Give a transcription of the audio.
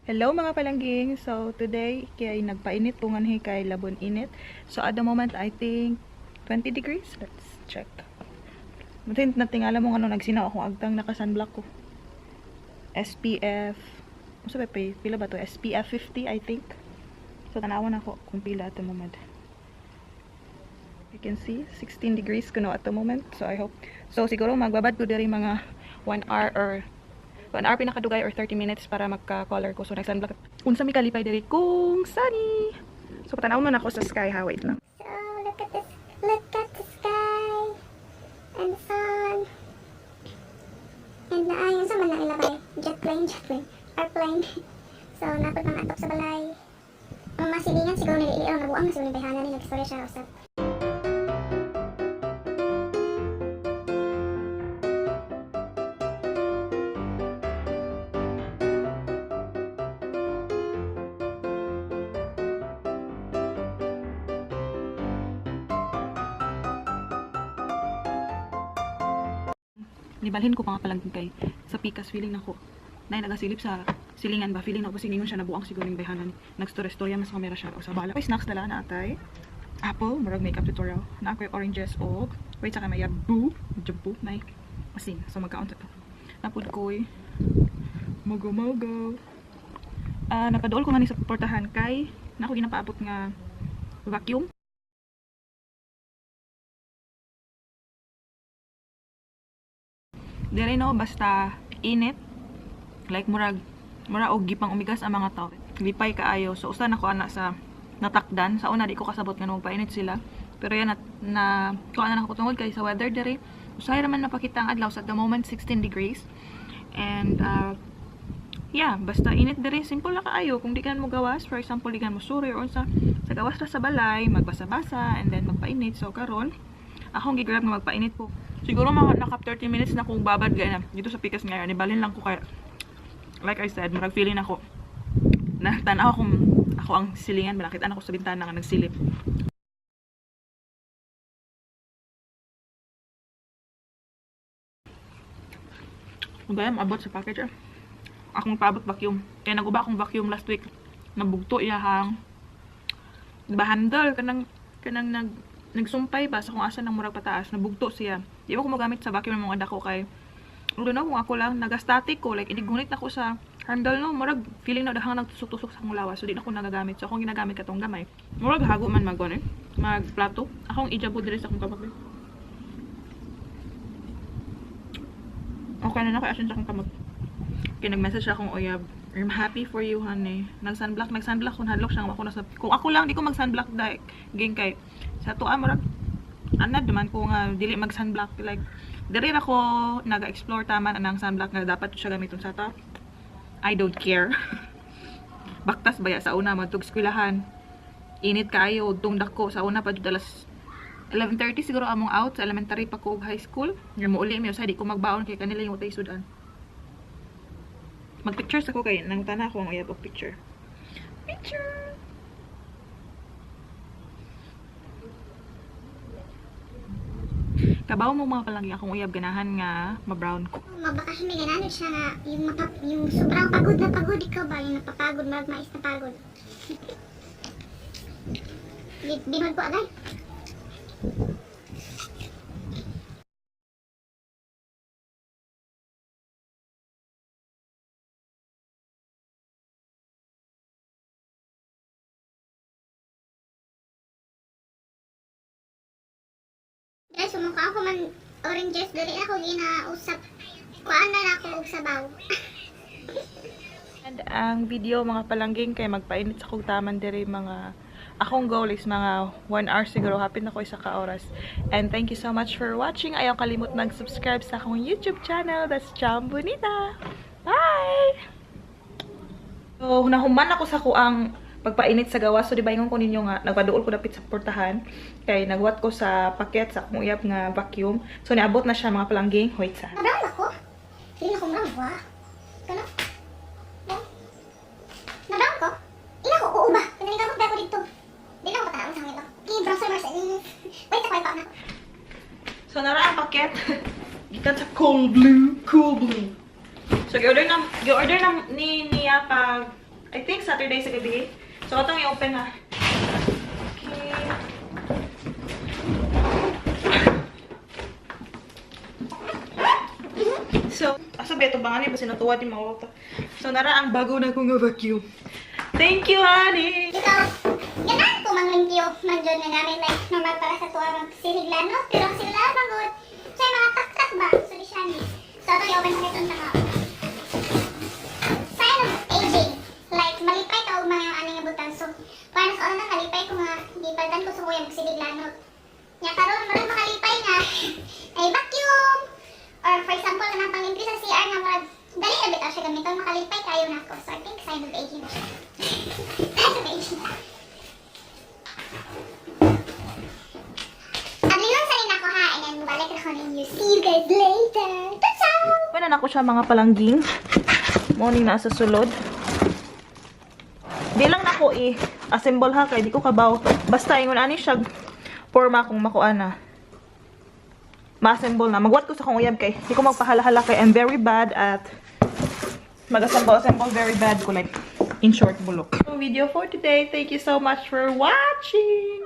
Hello mga palangging! So today kay nagpainit tungan hi kay labon init. So at the moment I think 20 degrees. Let's check. Matin natingala mo ano nagsinaw akong agtang naka sunblock ko. SPF unsa ba pa pila ba to? SPF 50 I think. So tanawan ako kung pila at the moment. You can see 16 degrees kuno at the moment. So I hope. So siguro magbabad ko diri mga 1 hour or 1 hour pinakadugay or 30 minutes para magka-color ko. So nag-sunblock. Unsa mi kalipay diri kung sunny. So patanaw man ako sa sky ha, wait lang. So look at this, look at the sky and the sun. And naay, unsa man na ilabay? Jet plane, jet plane, airplane. So napod mga atop sa balay. Ang mga silingan siguro nila ili nabuang na siguro ni bayhana ni nagstorya siya usab. Nibalhin ko pa nga palangking kay sa pikas feeling nako. Nay nagasilip sa silingan ba, feeling nako siningon siya nabuang siguro ning bayhana ni. Nagstory-storya mas kamera siya o sa bala. Ay snacks dala na atay. Apple, murag makeup tutorial. Na ako'y oranges og wait sa kay mayabu, jabu nay asin. So magkaon ta to. Napud ko'y mogo mogo. Ah, napaduol ko nga ni sa portahan kay na ako ginapaabot nga vacuum. Dire no, basta init. Like murag mura og gipang umigas ang mga tao. Lipay kaayo. So usa na ko ana sa natakdan. Sa una di ko kasabot nga magpainit sila. Pero yan na kuan na ako tungod kay sa weather dire. Usahay ra man napakita ang adlaw sa at the moment 16 degrees. And yeah, basta init dire, simple la kaayo. Kung di ka mo gawas, for example, di ka mo suri or unsa, sa gawas ra sa balay, magbasa-basa and then magpainit. So karon akong gi-grab nga magpainit ko. Siguro mga naka 30 minutes na kung babad gaya na dito sa pikas ngayon. Nibalhin lang ko kaya like I said, murag feeling ako na tan-aw kung ako ang silingan, malakit ako sa bintana nga nagsilip. Gaya, maabot sa package eh. Akong paabot vacuum. Kaya naguba akong vacuum last week. Nabugto iyahang diba handle kanang kanang nagsumpay ba sa kung asa nang murag pataas, nabugto siya. Di ba ko magamit sa vacuum ng mga dako kay I don't know kung ako lang nagastatic ko, like inigunit na ko sa handle no, murag feeling na dahang nagtusok-tusok sa akong lawas, so di na ko nagagamit. So akong ginagamit katong gamay. Murag hago man mag eh, magplato. Akong ijabo diri sa akong kamot. Okay na na ko asin sa akong kamot. Kaya nag-message akong uyab, I'm happy for you, honey. Nag-sunblock kung hadlok siya ako na sa kung ako lang di ko mag-sunblock dai ging kay sa tuwa murag anad naman ko nga dili mag-sunblock, like diri ra ko naga-explore taman anang sunblock nga dapat siya gamiton sa ta. I don't care. Baktas baya sa una madtog eskwelahan. Init kaayo ugtong dako sa una pa jud alas 11:30 siguro among out sa elementary pa ko og high school. Nga mouli mi usay di ko magbaon kay kanila yung utay sudan. Mag-pictures ako kay nang tana ako ang uyab og picture. Picture. Kabaw mo mga palanggi akong uyab ganahan nga ma-brown ko. Mabakasyon may ganahan siya nga yung yung sobrang pagod na pagod ikaw ba yung napapagod marag mais na pagod. Binod ko agay. Guys, sumukha ako man oranges dili ako ginausap. Kuan na ako og sabaw. And ang video mga palangging kay magpainit sa kog taman diri mga akong goal is mga 1 hour siguro, hapit na ko isa ka oras. And thank you so much for watching. Ayaw kalimot mag-subscribe sa akong YouTube channel. That's Chambonita. Bye! So, nahuman ako sa kuang pagpainit sa gawas. So, di ba ingon ko ninyo nga, nagpaduol ko dapit sa portahan. Kay nagwat ko sa paket sa akong uyab nga vacuum. So, niabot na siya mga palangging. Wait sa. Brown ako? Hindi na ko brown, wa. Kana? Na brown ko? Ila ko oo ba? Kaya ka ko dito. Di lang ko patanaw sa hangin. Ki brown sa Marcel. Wait ako pa na. So, nara ang paket. Gikan sa Cool Blue. Cool Blue. So, gi-order na ni niya pag I think Saturday sa gabi. So atong i-open na. Okay. So, asa ba ito ba nga ni? Basta natuwa ni mga. So, nara ang bago na kong vacuum. Thank you, honey! Dito, ganahan ko manglimpyo man jud nga namin, like normal para sa tuwa mag siliglano, pero ang sila magod sa mga taktak ba, so di siya ni. So ato i-open sa itong tanga. Sign of aging. Like malipay ka og mga ani nga butang. So para sa una kalipay ko nga gipalitan ko sa kuya magsiliglanot. Nya karon murag makalipay nga ay vacuum or, for example, kanang panglimpyo sa CR nga murag dali ra bitaw siya gamiton, makalipay kayo nako. So I think sign of aging na siya. Sign of aging. Adlion sa rin ako ha, and then balik ako ninyo. See you guys later. Ciao! Wala na ako siya, mga palangging. Morning na sa sulod. Di lang nako i-assemble ha, kay di ko kabaw. Basta ingon ani siya forma kung makuha na. Ma-assemble na. Magwat ko sa akong uyab kay di ko magpahala-hala kay I'm very bad at mag-assemble assemble, very bad ko, like in short, bulok. Video for today. Thank you so much for watching.